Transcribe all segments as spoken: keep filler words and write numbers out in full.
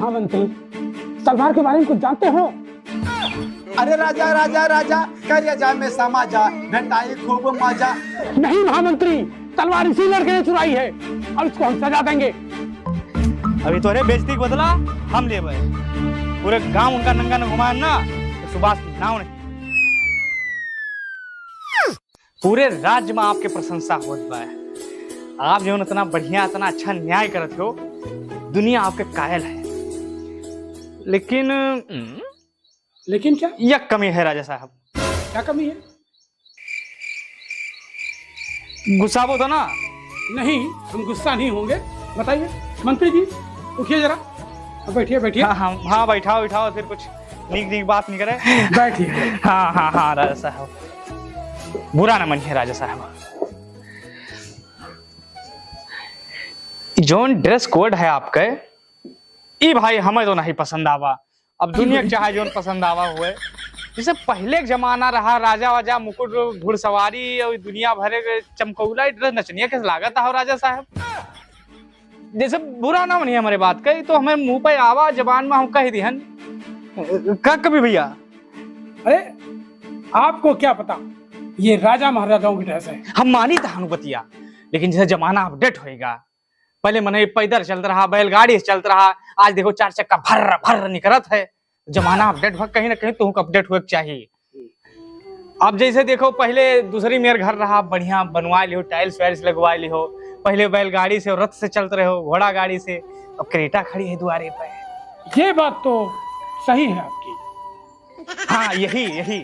महामंत्री, तलवार के बारे में कुछ जानते हो? अरे राजा, राजा, राजा, करिया जा में समा जा, भेटाई खूब मजा। नहीं महामंत्री, तलवार इसी लड़के ने चुराई है और इसको हम सजा देंगे। अभी तोहरे बेइज्जती के बदला हम लेबे। पूरे गांव उनका नंगा न घुमाएन ना, तो सुभाष नाव नहीं। पूरे राज्य में आपके प्रशंसा होत बा। आप जौन इतना बढ़िया, इतना अच्छा न्याय करत हो, दुनिया आपके कायल है। लेकिन, हम्म, लेकिन क्या? एक कमी है राजा साहब। क्या कमी है? गुस्साबो तो ना? नहीं, हम गुस्सा नहीं होंगे। बताइए मंत्री जी, उठिए जरा, अब बैठिए, बैठिए। हाँ, हाँ, हाँ, बैठाओ, बैठाओ, फिर कुछ नीक नीक बात नहीं करे। बैठिए। हाँ, हाँ, हाँ, राजा साहब, बुरा ना मनिए राजा साहब, जौन dress code है आपके, ई भाई हमें तो नहीं पसंद आवा। अब दुनिया के चाहे जौन पसंद आवा हुए, जैसे पहले के जमाना रहा, राजा वाजा, मुकुट, घुड़सवारी और दुनिया भरे के चमकौला, ई dress नचनिया के लागत हो राजा साहब। जैसे बुरा ना मनिए हमरे बात का, ई तो हमें मुंह पे आवा, जबान में हम कह दिहन। का कमी भैया? अरे, आपको क्या पता, ये राजा महाराजाओं की dress है। हम मानी तहानु बतिया, लेकिन जैसे जमाना update होएगा, पहले मनई पैदल चलत रहा, बैलगाड़ी से चलत रहा, आज देखो चार चक्का भर्र भर्र निकरत है। जमाना update हुआ, कहीं ना कहीं तुहूँ का update हुए के चाही। अब जैसे देखो, पहले दूसरी मेर घर रहा, बढ़िया बनवा लिहो, tiles वाइल्स लगवा लिहो। पहले बैलगाड़ी से और रथ से चलत रहे हो, घोड़ा गाड़ी से, अब Creta खड़ी है दुआरे पे। ये बात तो सही है आपकी। हाँ, यही, यही।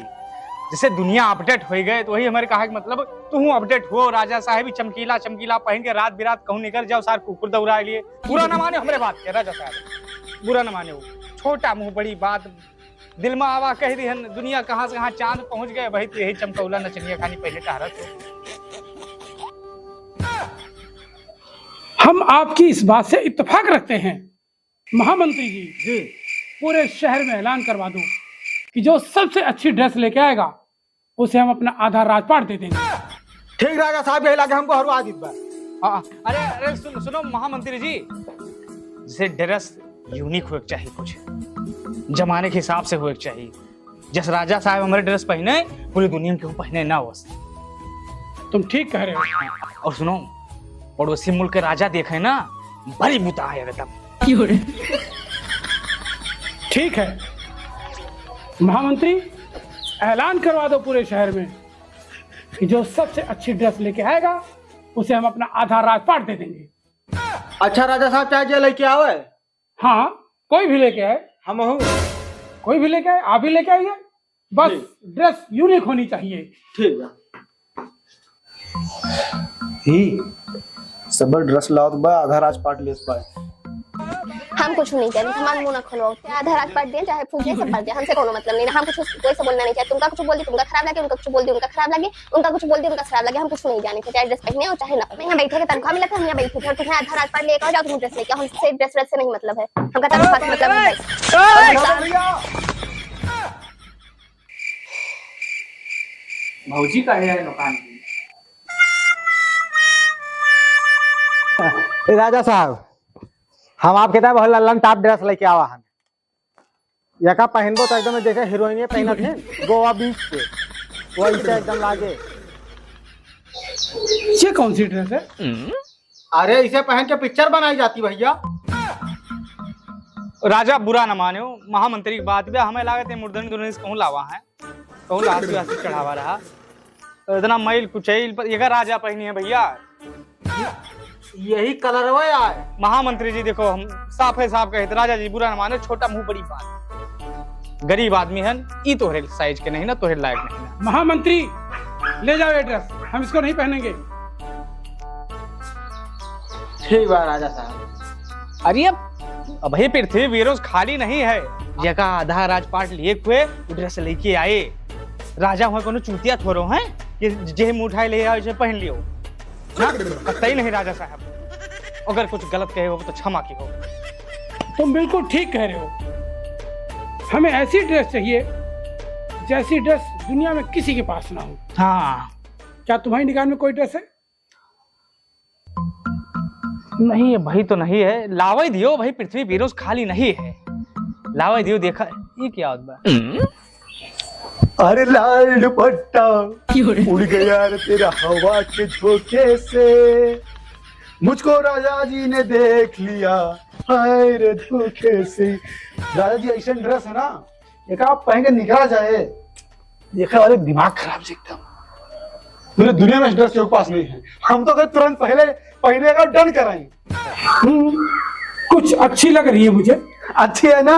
जैसे दुनिया update होइ गए, तो वही हमरे कहा कि मतलब, तुहूँ update हो, राजा साहब ही चमकीला, चमकीला पहन के रात बिरात कहूँ निकल जाओ, सार कुकुर दौड़ा लिए। बुरा ना माने हमरे बात के, राजा साहब, बुरा ना माने हो। छोटा मुँह बड़ी बात, दिल में आवा कह दिहन, दुनिया कहाँ से कहाँ चांद पहुँच गए, वही तो यही चमकौला नचनिया खानी पहले टहरत हो। हम आपकी इस बात से इत्तेफाक रखते हैं। महामंत्री जी, जी। पूरे शहर में ऐलान करवा दो कि जो सबसे अच्छी dress लेके आएगा, उसे हम अपना आधा राजपाट दे देंगे। ठीक राजा साहब, यही लागे हमको हरवा दीत बा। हाँ, अरे, अरे, सुन, सुनो महामंत्री जी, जैसे dress unique होए के चाहिए, कुछ जमाने के हिसाब से होए के चाहिए। जस राजा साहब हमरे dress पहने, पूरी दुनिया में केहू पहने ना हो। तुम ठीक कह रहे हो। और सुनो, पड़ोसी मुल्क के राजा देखे ना, बड़ी बुता है एकदम। ठीक है महामंत्री, ऐलान करवा दो पूरे शहर में कि जो सबसे अच्छी dress लेके आएगा, उसे हम अपना आधा राजपाट दे देंगे। अच्छा राजा साहब, चाहे जे लेके आवे। हाँ, कोई भी लेके आए। हमहू। कोई भी लेके आए, आप भी लेके आइए, बस जी। Dress unique होनी चाहिए। ठीक बा। ही, सबल dress लावत बा, आधा राजपाट लेत बा। हम कुछ नहीं जानी, हमार मुंह ना खोलवाओ। चाहे आधा राजपाट दे, चाहे फूक दे, सब बात दे, हमसे कोनो मतलब नहीं ना। हम कुछ, कोई से बोलना नहीं चाहे। तुमका कुछ बोल दी, तुमका खराब लगे, उनका कुछ बोल दी, उनका खराब लगे। उनका कुछ बोल दी, उनका खराब लगे, हम कुछ नहीं जाने थे, चाहे dress पहने हो चाहे ना पहने। यहाँ बैठे के तनख्वाह मिलत है, हम यहाँ बैठे थे, और तुम्हें आधा राजपाट लेके आओ, जाओ, तुम्हें dress लेके आओ, हमसे dress व्रेस से नहीं मतलब है, हमका तनख्वाह से मतलब है बस। भौजी का है दुकान की। ए राजा साहब, हम आपके तरफ लल्लन top dress लेके आवा हन। यका पहनबो तो एकदम जैसे हीरोइन पहनत है गोवा बीच पे, वैसे एकदम लागे। ये कौन सी dress है? अरे इसे पहन के picture बनाई जाती भैया। राजा बुरा न मानो, महामंत्री की बात बे, हमें लागत है मुर्दनी दुल्हन से कहूँ लावा है, कहूँ लासी वासी चढ़ावा रहा। इतना मैल कुचैल पर ये का राजा पहनी है भैया? यही कलरवा आए। महामंत्री जी देखो, हम साफ है साफ कहे, राजा जी बुरा न माने, छोटा मुंह बड़ी बात। गरीब आदमी हन, ई तोहरे size के नहीं ना, तोहरे लायक नहीं ना। महामंत्री, ले जाओ ये dress, हम इसको नहीं पहनेंगे। ठीक बा राजा साहब। अरे अब, अब हे पृथ्वी वीरों खाली नहीं है, जेका आधा राजपाट लिए हुए उ dress लेके आए। राजा हुआ कोनो चूतिया थोरो हैं कि जे मुंह उठाए ले आओ, इसे पहन लियो। ना, कतई नहीं राजा साहब, अगर कुछ गलत कहे हो तो क्षमा की हो। तुम बिल्कुल ठीक कह रहे हो, हमें ऐसी dress चाहिए जैसी dress दुनिया में किसी के पास ना हो। हाँ। क्या तुम्हारी निगाह में कोई dress है? नहीं, ये वही तो नहीं है। लावै दियो, वही पृथ्वी बिरुस खाली नहीं है। लावै दियो, देखा, ये क्या होत बा? अरे लाल दुपट्टा उड़ गया रे तेरा हवा के झोंके से, मुझको राजा जी ने देख लिया, हाय रे धोखे से। राजा जी, ऐसन dress है ना, एक आप पहन के निकला जाए, देखे वाले दिमाग खराब जी एकदम। पूरे दुनिया में इस dress के पास नहीं है। हम तो कहे तुरंत पहले पहने का done कराएं। हम्म, कुछ अच्छी लग रही है मुझे। अच्छी है ना?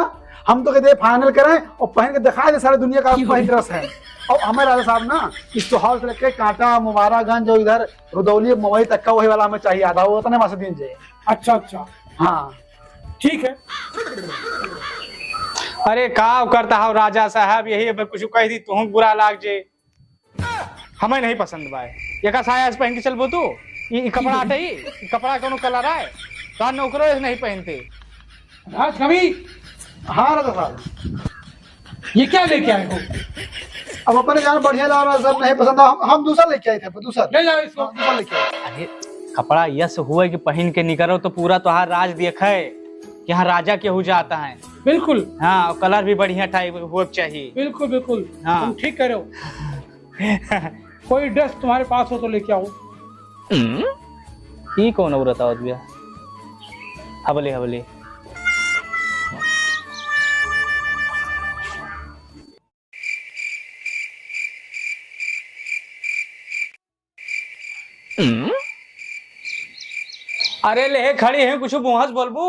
हम तो कहते हैं final कराएं और पहन के दिखा दे सारी दुनिया का आपका ही dress है। और हमें राजा साहब ना, इस चौहाल से लेके कांटा, मुबारागंज और इधर रुदौली, मवई तक का वही वाला हमें चाहिए, आधा वो उतने में से दीजिए। अच्छा, अच्छा। हाँ। ठीक है। अरे का करता हो राजा साहब, यही अब कुछ कह दी तुहूँ बुरा लाग जे। हमें नहीं पसंद बा। एका साया ऐसे पहन के चलबो तू? ई, ई कपड़ा हटे ई? ई कपड़ा कौनो colour आए? तो नौकरो ऐसे नहीं पहनते। राजकवि। हाँ राजा साहब। ये क्या लेके आए हो? अब अपने यार बढ़िया ला रहा, सब नहीं पसंद, हम, हम दूसरा लेके आए थे, दूसरा। ले जाओ इसको। हाँ, दूसरा लेके आए। अरे, कपड़ा यस हुए कि पहन के निकलो तो पूरा तोहार राज देखे कि यहाँ राजा केहू जाता है। बिल्कुल। हाँ, और colour भी बढ़िया type हुए चाहिए। बिल्कुल, बिल्कुल। हाँ। तुम ठीक कह रहे हो। कोई dress तुम्हारे पास हो तो लेके आओ। ई कौन औरत आवत बिया? हबले, हबले। अरे ले, खड़ी है, कुछ मुँह से बोलबू?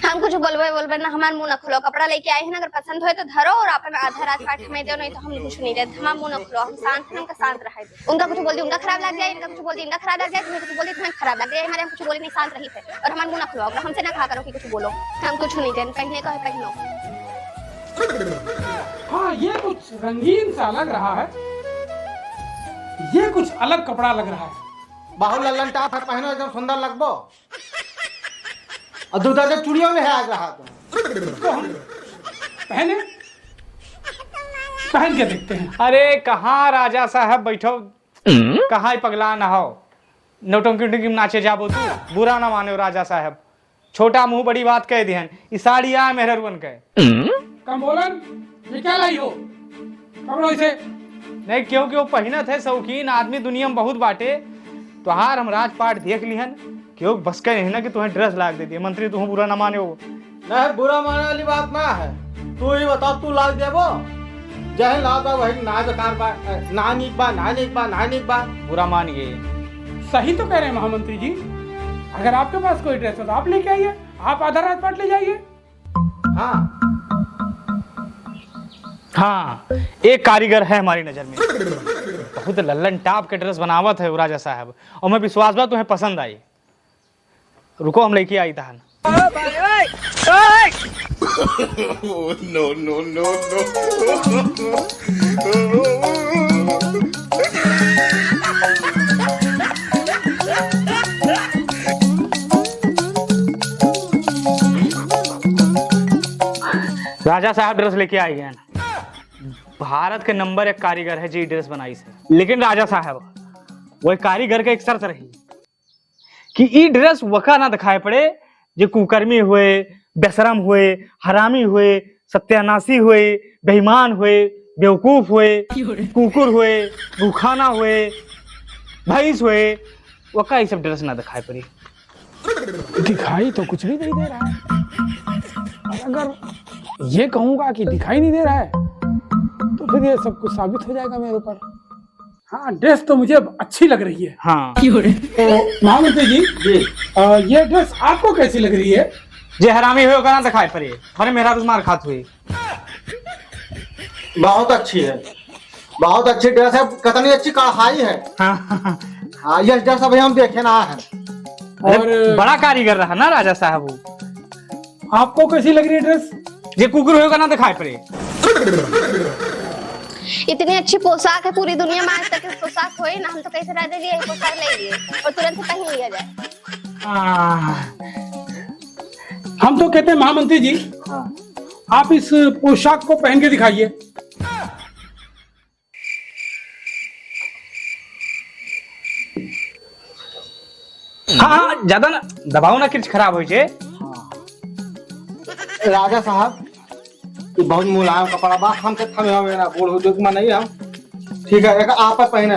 हम कुछ बोलबे, बोलबे ना, हमार मुँह न खोलो। कपड़ा लेके आए हैं ना, अगर पसंद होए तो धरो और अपन आधा राजपाट हमें दो, नहीं तो हम कुछ नहीं देते। हमार मुँह न खोलो, हम शांत हैं, हमका शांत रहे। उनका कुछ बोल दी, उनका खराब लग जाए, इनका कुछ बोल दी, इनका खराब लग जाए, तुम्हें कुछ बोल दी, तुम्हें खराब लग जाए। हमारे हम कुछ बोले नहीं, शांत रही थे। और हमार मुँह न खुलवाओ, हमसे ना कहा करो कि कुछ बोलो, हम कुछ नहीं देन, पहने का है पहनो। हाँ, ये कुछ रंगीन सा लग रहा है, ये कुछ अलग कपड़ा लग रहा है। बहुत लल्लन टाप है, पहनो एकदम सुंदर लगबो। और दो दर्जन चूड़ियों में है आज रहा तुम। तो हम पहने, पहन के देखते हैं। अरे कहाँ राजा साहब बैठो, कहाँ ही पगला ना हो, नौटंकी उटंकी में नाचे जाबो तू, बुरा ना माने राजा साहब। छोटा मुँह बड़ी बात कह दिहन, ई साड़ी आ मेहररुअन के। कम बोलन, ये क्या लाई हो? पकड़ो इसे। नहीं, क्योंकि वो पहिनत है, शौकीन आदमी दुनिया में बहुत बाटे। तोहार हम राजपाट देख लिहन, क्यों बस के नहीं ना कि तुम्हें dress लाग दे दिए। मंत्री, तुम बुरा ना माने हो। नहीं, बुरा माने वाली बात ना है। तू ही बता, तू लाग देबो? जहे लाग बा, वही ना बेकार बा, ना नीक बा, ना नीक बा, ना नीक बा। बुरा मान गए। सही तो कह रहे हैं महामंत्री जी, अगर आपके पास कोई dress हो तो आप लेके आइए, आप आधा राजपाट ले जाइए। हाँ। हाँ, एक कारीगर है हमारी नजर में, बहुत लल्लन टाप के dress बनावत है वो राजा साहब, और मैं विश्वास बा तुम्हें पसंद आई। रुको, हम लेके आई तहन। Oh, no, no, no, no। राजा साहब dress लेके आई हैं। भारत के नंबर एक कारीगर है जी, dress बनाई से। लेकिन राजा साहब, वही कारीगर के एक शर्त रही कि ई dress वका ना दिखाए पड़े जे कुकर्मी हुए, बेशरम हुए, हरामी हुए, सत्यानाशी हुए, बेईमान हुए, बेवकूफ हुए, कुकुर हुए, भूखाना हुए, भैंस हुए, वका ई सब dress ना दिखाए पड़ी। दिखाई तो कुछ भी नहीं दे रहा है, और अगर ये कहूंगा कि दिखाई नहीं दे रहा है, तो फिर ये सब कुछ साबित हो जाएगा मेरे ऊपर। हाँ, dress तो मुझे अब अच्छी लग रही है। हाँ। तो महामंत्री जी, जी। अ, ये dress आपको कैसी लग रही है? जे हरामी हुए, ओकरा ना दिखाई पड़े, बड़े मेहरारू से मार खात हुए। बहुत अच्छी है, बहुत अच्छी dress है, कितनी अच्छी कढ़ाई है। हाँ। हाँ, ये dress अभी हम देखे ना है। अरे, और बड़ा कारीगर रहा ना राजा साहब वो। आपको कैसी लग रही है dress? जे कुकुर होएगा ना दिखाई पड़े। इतनी अच्छी पोशाक है, पूरी दुनिया में आज तक इस पोशाक होए ना, हम तो कैसे राजा जी यही पोशाक ले लिए और तुरंत पहन लिया जाए। हाँ। हम तो कहते हैं महामंत्री जी, हाँ। आप इस पोशाक को पहन के दिखाइए। ज्यादा ना दबाओ ना, किर्च खराब होइ जे। हाँ। राजा साहब, ये बहुत मुलायम कपड़ा बा, हमसे थमे हवे ना, बूढ़ हो चुक नहीं हम। ठीक है, एक आप पहने,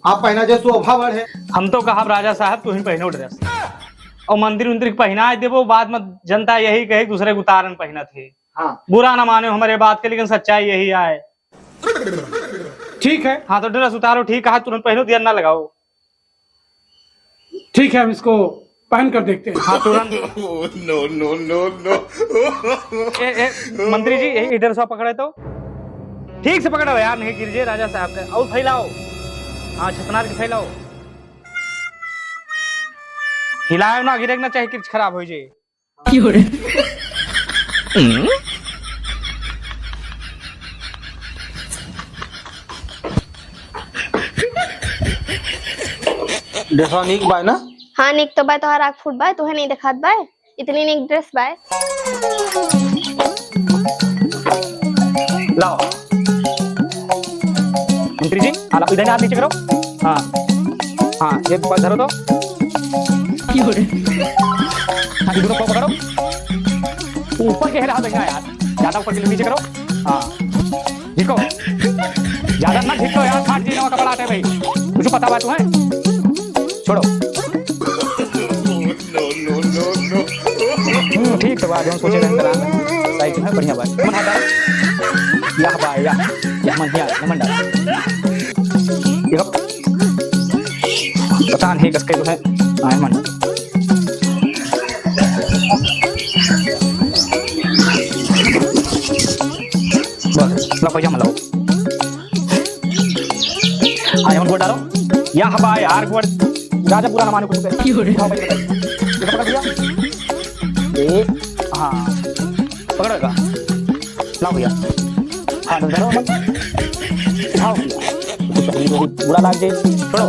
आप पहना जे शोभा बढ़े। हम तो कहब राजा साहब, तू ही पहनो dress। और मंदिर उंदिर के पहनाए देबो, बाद में जनता यही कहे, दूसरे के उतारन पहनत है। हाँ। बुरा ना माने हमारे बात के, लेकिन सच्चाई यही आए। ठीक है। हाँ, तो dress उतारो, ठीक है, तुरंत पहनो, देर ना लगाओ। ठीक है, हम इसको पहन कर देखते हैं। हाँ, तुरंत। No, no, no, no। ए, ए, मंत्री जी, ये dress पकड़े तो। ठीक से पकड़ो यार, नहीं गिर जे राजा साहब के। और फैलाओ। हाँ, छतनार के फैलाओ। हिलाओ ना, गिरे ना चाहे, किर्च खराब हो जे। देखो, नीक बाय ना? हाँ, नीक तो बाय, तोहार आँख फूट बाय, तोहे नहीं देखात बाय, इतनी नीक dress बाय। लाओ। मंत्री जी, आला इधर हाथ नीचे करो। हाँ, हाँ, ये ऊपर धरो तो। हाँ, ये दोनों पाँव पकड़ो। ऊपर के हिला देगा यार, ज्यादा ऊपर के लिए नीचे करो। हाँ, झिको, ज्यादा ना झिको यार, फाट जी नवा कपड़ा आटे भाई, कुछ पता बात है, छोड़ो। हम्म, ठीक तो बा, जौन सोचे रहे, साइज है, बढ़िया बा। मन हटा। यह बा, यह, यह मन, यह, यह मन डाला। यह पता नहीं, कस के जो है, हाँ, मन। बस, ला, पैजामा लाओ। हाँ, एमन गोड़ डालो। या हबा यार, गोड़। राजा बुरा ना माने कुछ पे। क्यों रे? हाँ, भाई, बताइए। ये पकड़ भैया। ए, हाँ। पकड़ का। लाओ भैया। हाँ, तो धरो मत। उठाओ भैया। कुछ अभी तो बुरा लाग जाए। छोड़ो।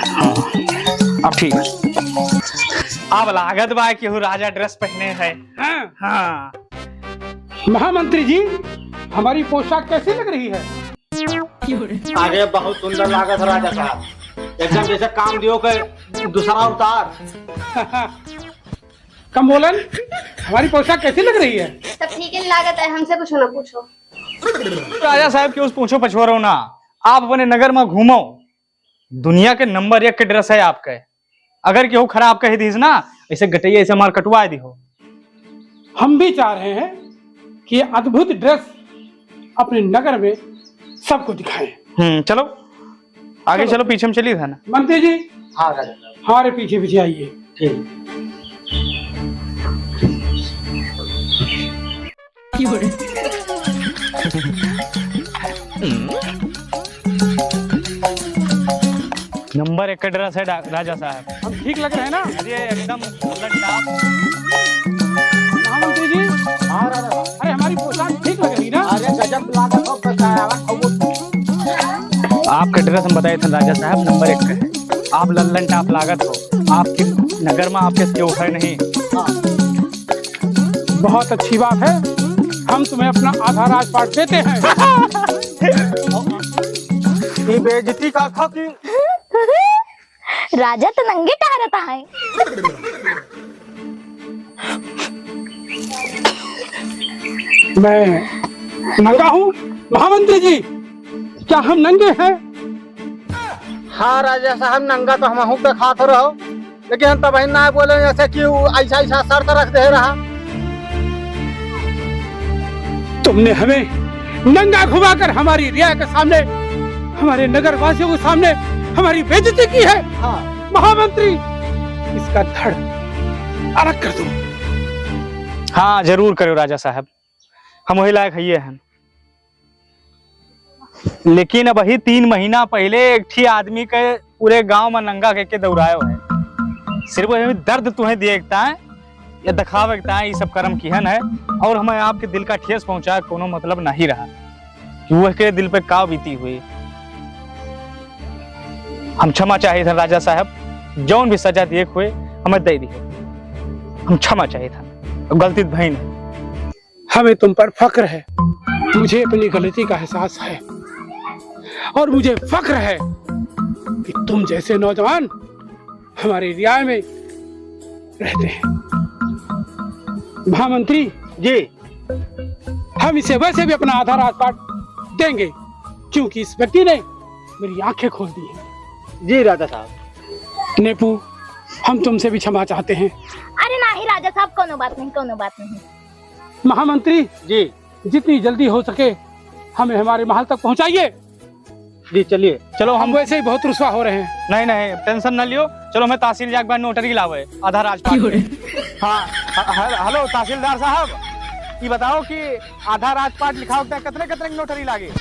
हाँ, अब ठीक। अब लागत बा कि हु राजा dress पहने है। हाँ। हाँ। महामंत्री जी, हमारी पोशाक कैसी लग रही है? अरे, बहुत सुंदर लागत है राजा साहब, एकदम जैसे काम दियो के दूसरा अवतार। कम बोलन, हमारी पोशाक कैसी लग रही है? सब ठीक ही लागत है, हमसे कुछ ना पूछो। राजा साहब के उस पूछो पछोरो ना, आप अपने नगर में घूमो, दुनिया के नंबर एक के dress है आपके। अगर केहू खराब कह दीस ना, ऐसे गटैया ऐसे मार कटवा दिहो। हम भी चाह रहे हैं कि ये अद्भुत dress अपने नगर में सबको दिखाएं। हम्म, चलो आगे चलो। चलो, पीछे में चलिए था ना। मंत्री जी। हाँ राजा साहब। हमारे पीछे पीछे आइए। ठीक। नंबर एक का dress है डा-, राजा साहब। हम ठीक लग रहे हैं ना? अरे एकदम लल्लन टाप। महामंत्री जी। हाँ राजा साहब। अरे हमारी पोशाक ठीक लग रही ना? अरे गजब लागत हो, बताया, अब वो आपका dress हम बताए थे राजा साहब, नंबर एक का है। आप लल्लन टाप लागत हो, आपके नगर में आपके से उठे नहीं। हाँ। बहुत अच्छी बात है, हम तुम्हें अपना आधा राजपाट देते हैं। ये बेइज्जती का था कि राजा तो नंगे टहरत है। मैं नंगा हूँ महामंत्री जी, क्या हम नंगे हैं? हाँ राजा साहब, नंगा तो हमहू देखात रहो, लेकिन हम तबही ना बोले ऐसे कि उ ऐसा ऐसा शर्त रख दे रहा। तुमने हमें नंगा घुमाकर हमारी रिया के सामने, हमारे नगर वासियों के सामने हमारी बेइज्जती की है। हाँ। महामंत्री, इसका धड़ अलग कर दो। हाँ, जरूर करो राजा साहब, हम वही लायक हइये हैं। लेकिन अबही तीन महीना पहिले एक ठी आदमी के पूरे गांव में नंगा कइके दौड़ायो है। सिर्फ वही दर्द तुहें दिए एकता है, या दिखावे एकता है, ये सब कर्म किहन है। और हमें आपके दिल का ठेस पहुंचाए कोनो मतलब नहीं रहा कि वह के दिल पे का बीती हुई। हम क्षमा चाहित हन राजा साहब, जौन भी सजा दिए हुए हमें दे दिए, हम क्षमा चाहित हन, गलती तो भई नहीं। हमें तुम पर फक्र है, मुझे अपनी गलती का एहसास है। और मुझे फख्र है कि तुम जैसे नौजवान हमारे रियाय में रहते हैं। महामंत्री जी, हम इसे वैसे भी अपना आधा राजपाट देंगे, क्योंकि इस व्यक्ति ने मेरी आंखें खोल दी हैं। जी राजा साहब। नेपू, हम तुमसे भी क्षमा चाहते हैं। अरे नाही राजा साहब, कौनो बात नहीं, कौनो बात नहीं। महामंत्री जी, जितनी जल्दी हो सके हमें हमारे महल तक पहुंचाइए। जी चलिए। चलो हम हम वैसे ही बहुत रुसवा हो रहे हैं। नहीं नहीं, टेंशन ना लियो। चलो हमें तहसील जाके बाद नोटरी लावे, आधा राजपाट। हाँ, ह- ह- हेलो तहसीलदार साहब, ये बताओ कि आधा राजपाट लिखावे के कितने कितने की नोटरी लागे?